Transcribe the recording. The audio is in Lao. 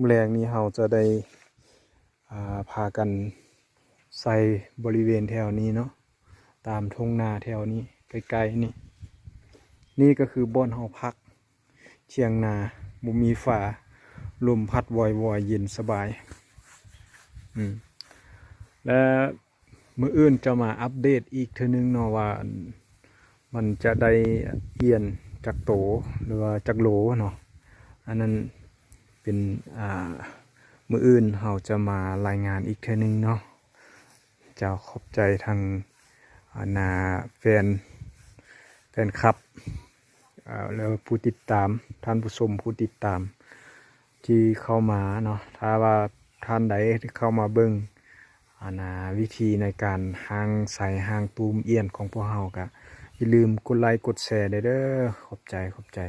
ມື້ແລງນີ້ເຮົາຈະໄດ້ ອ່າ ພາກັນໃສ່ບໍລິເວນແຖວນີ້ເນາະ ຕາມທົ່ງນາແຖວນີ້ ໃກ້ໆນີ້ ນີ້ກໍຄືບ່ອນເຮົາພັກ ຖຽງນາ ບໍ່ມີຝາ ລົມພັດວອຍໆ ເຢັນສະບາຍ ອືມ ແລະ ມື້ອື່ນຈະມາອັບເດດອີກເທື່ອໜຶ່ງເນາະ ວ່າ ອັນ ມັນຈະໄດ້ອ່ຽນຈັກໂຕ ຫຼືວ່າຈັກໂລເນາະ ອັນນັ້ນເປັນ ອ່າ ມື້ອື່ນເຮົາຈະມາລາຍງານອີກເທື່ອໜຶ່ງເນາະ. ເຈົ້າ ຂອບໃຈທາງ ອັນນ່າ ແຟນ ແຟນຄລັບ ເອີ ແລະ ຜູ້ຕິດຕາມ ທ່ານຜູ້ຊົມ ຜູ້ຕິດຕາມ ທີ່ເຂົ້າມາເນາະ ຖ້າວ່າທ່ານໃດເຂົ້າມາເບິ່ງ ອັນນ່າ ວິທີໃນການຮ່າງໄຊ ຮ່າງຕູມອ່ຽນຂອງພວກເຮົາ ກະຢ່າລືມກົດໄລກົດແຊແດ່ເດີ. ຂອບໃຈ ຂອບໃຈ.